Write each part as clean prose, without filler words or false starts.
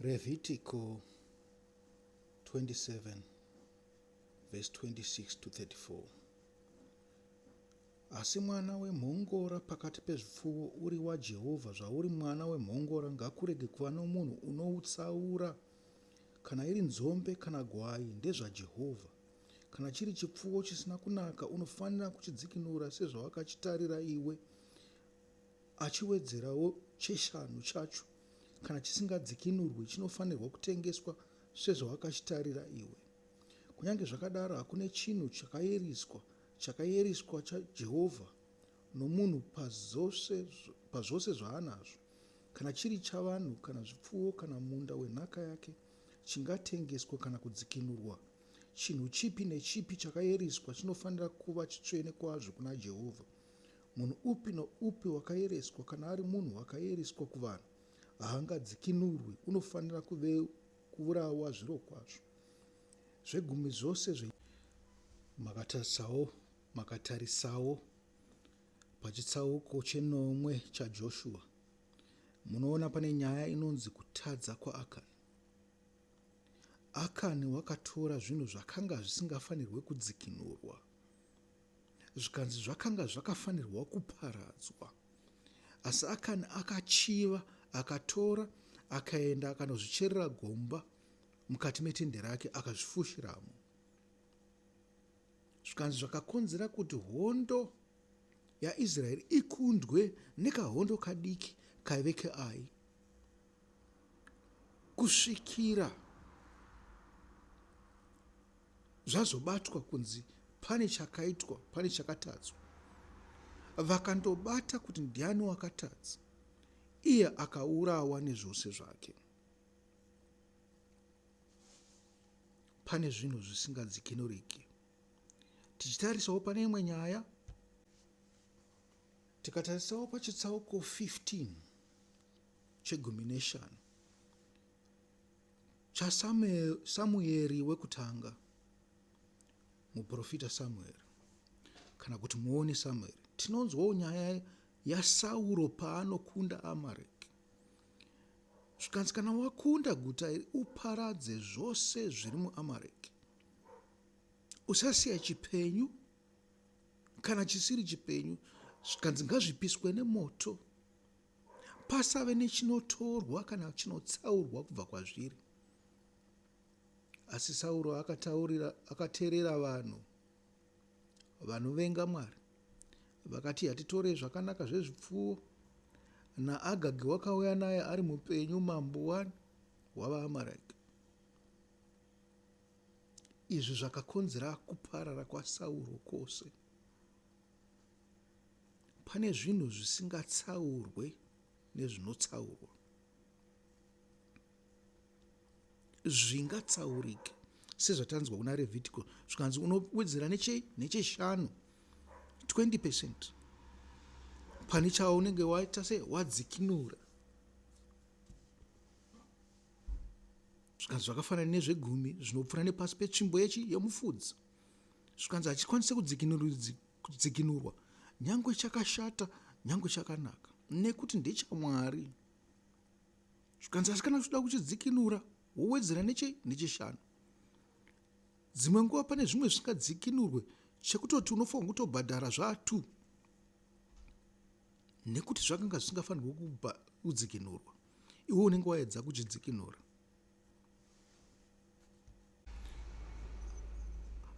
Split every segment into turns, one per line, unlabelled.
Revhitiko 27 verse 26 to 34. Asi mwana wemhongora pakati pezvipfuwo uri waJehovha, zvauri mwana wemhongora, ngakurege kuva nomunhu unoutsaura. Kana iri nzombe kana gwai, ndezvaJehovha. Kana chiri chipfuwo chisina kunaka, unofanira kuchidzikinura sezvawakachitarira iwe, achiwedzerawo cheshanu chacho. Kana chisingadzikinurwi, chinofanirwa kutengeswa sezvawakachitarira iwe. Kunyange zvakadaro, hakune chinhu chakayeriswa chakayeriswa chaJehovha nomunhu pazvose zvaanazvo, kana chiri chavanhu kana zvipfuwo kana munda wenhaka yake, chingatengeswa kana kudzikinurwa. Chinhu chipi nechipi chakayeriswa chinofanira kuva chitsvene kwazvo kuna Jehovha. Munhu upi noupi wakayereswa, kana ari munhu wakayeriswa kuvanhu, haangadzikinurwi, unofanira kuurawa zvirokwazvo. Zvegumi zvose zve Makatarisawo, makatarisawo pachitsauko chenomwe chaJoshua, munoona pane nyaya inonzi kutadza kwaAkani. Akani wakatora zvinhu zvakanga zvisingafanirwe kudzikinurwa, zvikanzi zvakanga zvakafanirwa kuparadzwa. Asi Akani akachiva, akatora, akaenda akanozvicherera gomba mukati metende rake akazvifushiramo. Zvikanzi zvakakonzera kuti hondo yaIsraeri ikundwe nekahondo kadiki kaive keAi kusvikira zvazobatwa kunzi pane chakaitwa, pane chakatadzwa. Vakandobata kuti ndiani wakatadza, iye akaurawa nezvose zvake. Pane zvinhu zvisingadzikinuriki. Tichitarisawo pane imwe nyaya, tikatarisawo pachitsauko 15 chegumi neshanu chaSamueri wekutanga, muprofita Samueri kana kuti muoni Samueri, tinonzwawo nyaya yaSauro paanokunda Amareki. Zvikanzi kana wakunda guta iri uparadze zvose zviri muAmareki. Usasiya chipenyu kana chisiri chipenyu, zvikanzi ngazvipiswe nemoto. Pasave nechinotorwa kana chinotsaurwa kubva kwazviri. Asi Sauro akataurira akateerera vanhu vanovenga Mwari. Vakati, Hatitorei zvakanaka zvezvipfuwo. NaAgagi wakauya naye ari mupenyu, mambo wani wavaAmareki. Izvi zvakakonzera kuparara kwaSauro kwose. Pane zvinhu zvisingatsaurwe nezvinotsaurwa. Zvingatsaurike sezvatanzwa kuna Revhitiko zvikanzi unowedzera nechei necheshanu 20 percent pane chaunenge waita se wadzikinura zvikanzi zvakafanana nezvegumi zvinopfuura nepasi petsvimbo yechi yemufudzi zvikanzi hachikwanise kudzikinurwa nyangwe chakashata nyangwe chakanaka nekuti ndechamwari Zvikanzi asi kana uchida kuchidzikinura wowedzera neche necheshanu. Dzimwe nguva pane zvimwe zvisingadzikinurwe chekutoti unofanirwa kutobhadhara zvaa2 nekuti zvakanga zvisingafanirwe kudzikinurwa iwe unenge waedza kuchidzikinura.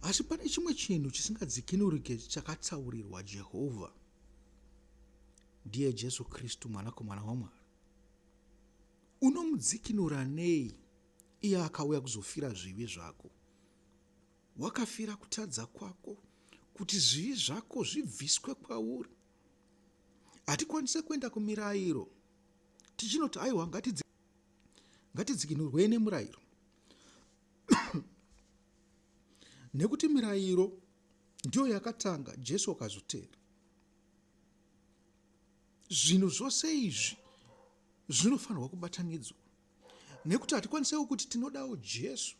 Asi pane chimwe chinhu chisingadzikinurike chakatsaurirwa Jehovha. Ndiye Jesu Kristu Mwanakomana waMwari. Unomudzikinura nei iye akauya kuzofira zvivi zvako? Wakafira kutadza kwako kuti zvivi zvako zvibviswe kwauri. Hatikwanise kuenda kumirayiro tichinoti aiwa ngatidzikinurwei nemurayiro nekuti mirayiro ndiyo yakatanga Jesu akazoteera. Zvinhu zvose izvi zvinofanirwa kubatanidzwa nekuti hatikwaniseiwo kuti tinodawo Jesu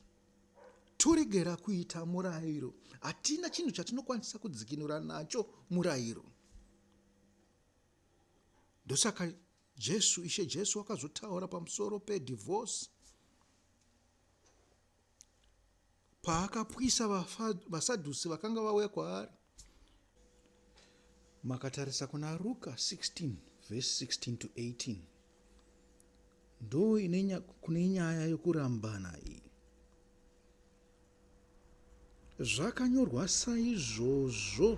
toregera kuita murayiro. Hatina chinhu chatinokwanisa kudzikinura nacho murayiro. Ndosaka Jesu, Ishe Jesu wakazotaura pamusoro pedivorce. Paakapwisa vaSadhusi vakanga vauya kwaari. Makatarisa kuna Ruka 16 vhesi 16 to 18 ndo kune nyaya yokurambana iyi. Zvakanyorwa saizvozvo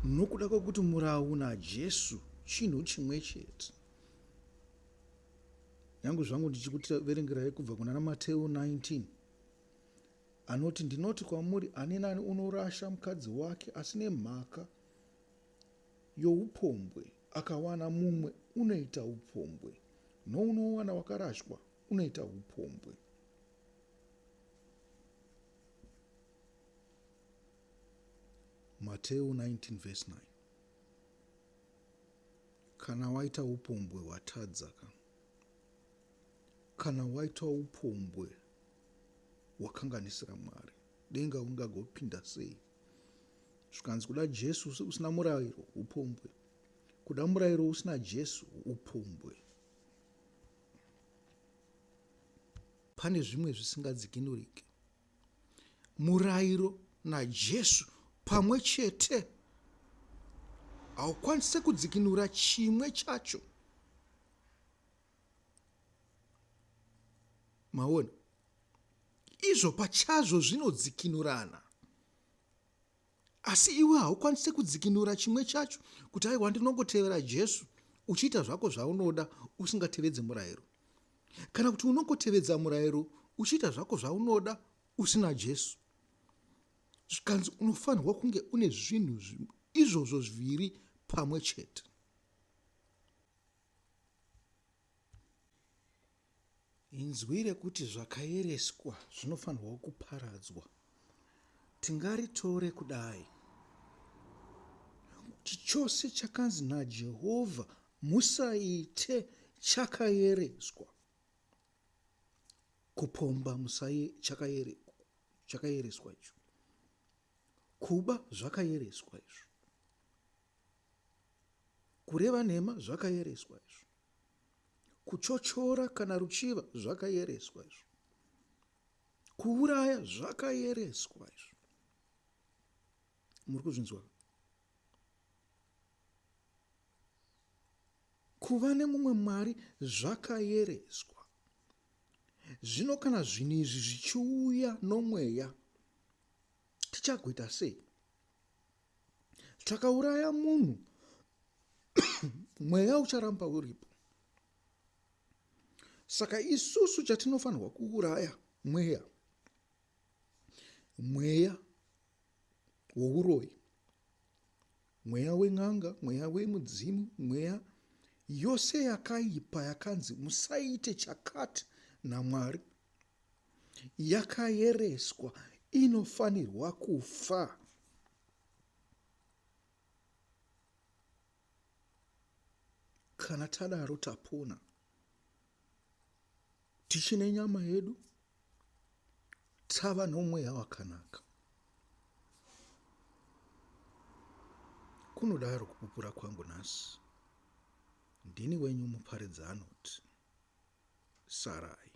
nokuda kwokuti murau naJesu chinhu chimwe chete. Nyange zvangu ndichikuverengerai kubva kuna Mateo 19 anoti, ndinoti kwamuri ani nani unorasha mukadzi wake asi nemhaka youpombwe akawana mumwe unoita upombwe, nounowana wakarashwa unoita upombwe. Mateo 19 verse 9. Kana waita upombwe watadza ka. Kana waita upombwe wakanganisira Mwari. Denga ungagopinda sei? Zvikanzi kuda Jesu usina murayiro upombwe. Kuda murayiro usina Jesu upombwe. Pane zvimwe zvisingadzikinurike. Murayiro naJesu pamwe chete haukwanise kudzikinura chimwe chacho. Maona? Izvo pachazvo zvinodzikinurana. Asi iwe haukwanise kudzikinura chimwe chacho kuti aiwa ndinongotevera Jesu uchiita zvako zvaunoda usingatevedze murayiro. Kana kuti unongotevedza murayiro uchiita zvako zvaunoda usina Jesu. Zvikanzi unofanirwa kunge une zvinhu izvozvo zviviri pamwe chete. Inzwi rekuti zvakayereswa zvinofanirwa kuparadzwa tingaritore kudai kuti chose chakanzi naJehovha musaite chakayereswa. Kupomba chakayereswa icho. Kuba zvakayereswa izvo. Kureva nhema zvakayereswa izvo. Kuchochora kana ruchiva zvakayereswa izvo. Kuuraya zvakayereswa izvo. Muri kuzvinzwa? Kuva nemumwe Mwari zvakayereswa. Zvino kana zvinhu izvi zvichiuya nomweya, tichagoita sei? Takauraya munhu, mweya ucharamba uripo. Saka isusu chatinofanirwa kuuraya mweya, mweya wouroyi, mweya wen'anga, mweya wemudzimu, mweya yose yakaipa yakanzi musaite chakati naMwari yakayereswa inofanirwa kufa. Kana tadaro tapona tichine nyama yedu tava nomweya wakanaka. Kunodaro kupupura kwangu nhasi. Ndini wenyu muparidzi anoti sarai.